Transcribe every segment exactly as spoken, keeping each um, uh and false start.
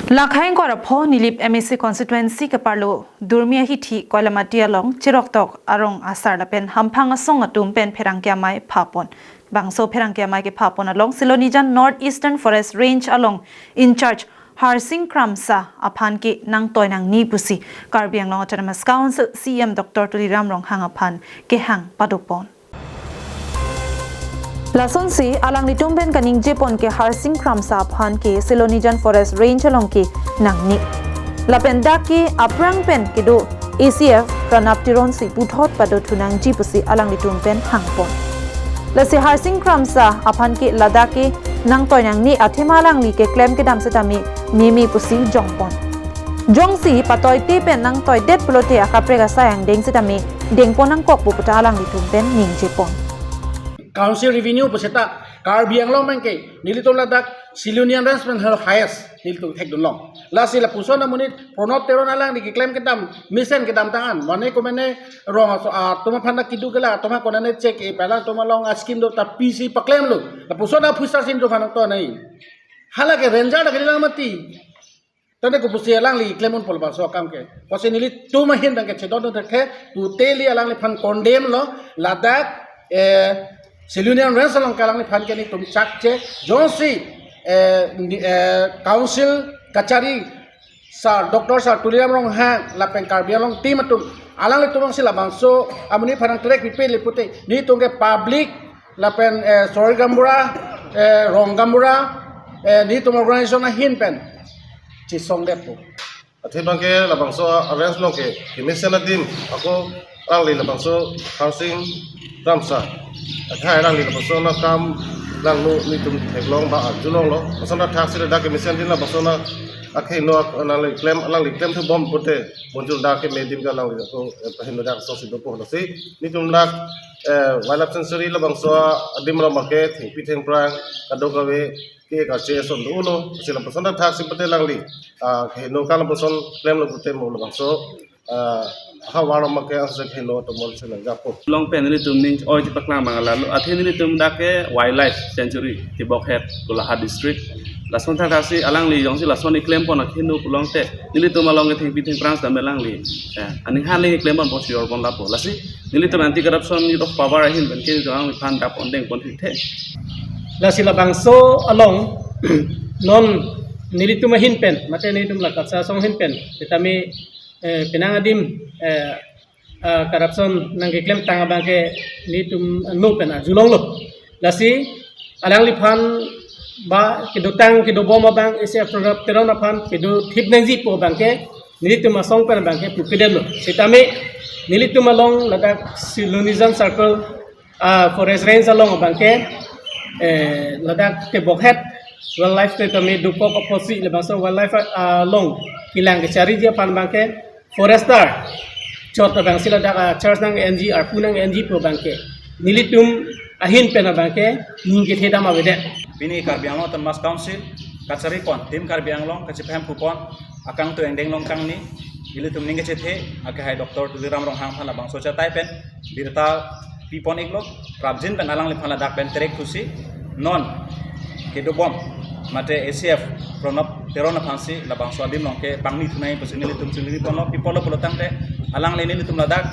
Lakhai ingkoi ra pho Nilip M A C constituency keparlo Durmi ahithi Koilamati along cheroktok arong asar lapen hamphang asong atum pen pherangke amei phapon. Bangso pherangke amei kephapon along Silonijan North Eastern Forest Range along in charge Harsing Kramsa aphan ke nangtoi nangni pusi Karbi Anglong Autonomous Council C E M Doctor Tuliram Ronghang aphan kehang padopon. Lasonsi alanglitum pen kaningjepon ke Harsing Kramsa aphan ke Silonijan Forest Range along ke nangni. Lapen dak ke aphrang pen kedo A C F Pranab Teron si puthot padothu nangji pusi alanglitum pen hangpon. Lasi Harsing Kramsa aphan ke ladak ke nangtoi nangni athema alangli keklem kedam setame meme pusi jongpon. Jongsi patoite pen nangtoidet pulote akaprek asai angdeng setame dengpon nangkokpo pu ta alanglitum pen ningjepon. Council revenue puseta Karbi Anglong pen ke nelitum ladak Silonijan Range pen hal highest nelitum thekdunlong. Lasi lapuson amonit Pranab Teron alangli keklem kedam, mesen kedam tangan. Mane komane rong aso, ah, atum aphan ta kedo ke la, atum aphan konane check e, pala atum along a scheme do ta P C paklemlo. Lapuson a pusar sin do phan to nai. Hala ke ranger ta kelang mati. Tangte kopusi alangli klem unpo labangso akam ke. Pusi nelitum ahin abang ke chedon thekthek, totally alangliphan condemn lo, ladak, eh, Silonijan Range along ke alangliphan ke nelitum chakche, jongsi, eh, ni-, eh, council kachari, Sir, Doctor Sir Tuliram Ronghang, lapen Karbi Anglong team atum, alanglitum si labangso amonit aphan nangterek pipe le pute, nelitum ke public, lapen, eh, Sorir Gaonbura, eh, Rong Gaonbura, eh, nelitum organization ahin pen chisongdetpo. Athe abang ke labangso a-range along ke kemesen adim ako alangli labangso Harsing Kramsa. Athe alangli labangso akam langno nelitum theklong ba arjulonglo. Lason athaksi ladak kemesen adim labangso akeheno alangli klem, alangli klemthubom pute bonjul dak keme adim ke alangli ako, eh, keheno dak asongsi dopo lasi nelitum dak, eh, Wildlife Sanctuary labangso adim along abang ke thengpi thengphrang kadokave ke kache ason dolo, si lapuson athaksi pute alangli, ah, keheno akam lapuson klemlo pute mo labangso, ah, havar along abang ke angse keheno atum mon si nangjapo. Along pen nelitum ning oi chepaklang abang lalo, athe nelitum dak ke Wildlife Sanctuary, Tibokhet, Golaghat District. Lason athaksi alangli jongsi lason keklempon akeheno pulote, nelitum along ke thengpi thengphrang setame alangli, eh, aning hali klemponpo, sure pon lapo. Lasi nelitum Anti Corruption Unit of Power ahin pen ke alangliphan dap on dengpon thekthe. Lasi labangso along non nelitum ahin pen, mate nelitum la KATSA asong ahin pen, setame, eh, penang adim, eh, ah, corruption nangkeklemtang abang ke nelitum no pen arjulonglo. Lasi alangliphan ba kedotang kedobom abang A C F Pranab Teron aphan kedothip nangji pu abang ke nelitum asong pen abang ke pupedetlo. Setame nelitum along ladak Silonijan Circle, ah, Forest Range along abang ke, eh, ladak Tibokhet wildlife setame dokok apotsi labangso wildlife, ah, along kelang kechariji aphan abang ke forester chot abang si ladak, ah, charge nang-enji, arpu nang-enji pu abang ke nelitum ahin pen abang ke ning kethedam avedet. Pini Karbi Anglong Autonomous Council kacharipon Team Karbi Anglong kachepahemphu pon akangtui angdeng along kangni, ilitum ning kachethe akehai Doctor Tuliram Ronghang aphan labangso achatai pen birta pipon iklo, prapjin pen alangliphan ladak pen terek thusi non kedobom mate A C F Pranab Teron aphansi labangso adim along ke pangni thunai pusi nelitum chingri ponlo, pi apotlo pulotangte alangli nelitum ladak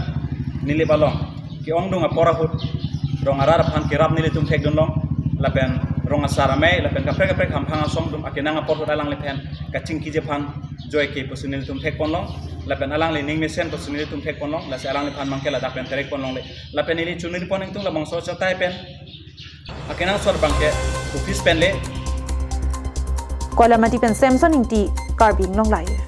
Nilip along ke-ongdung apor ahut rong arat aphan kerap nelitum thekdunlong, lapen rong asar amei lapen kaprek kaprek hamphang asong atum akenang apor ahut alangliphan kachingkiji aphan joike pusi nelitum thekponlong, lapen alangli ning mesen pusi nelitum thekponlong, lasi alangliphan abang ke ladak pen terek ponlongle. Lapen neli chingri pon ingtung labangso achatai pen akenangsot abang ke office pen le. Koilamati pen Samson Ingti, Karbi Anglong Live.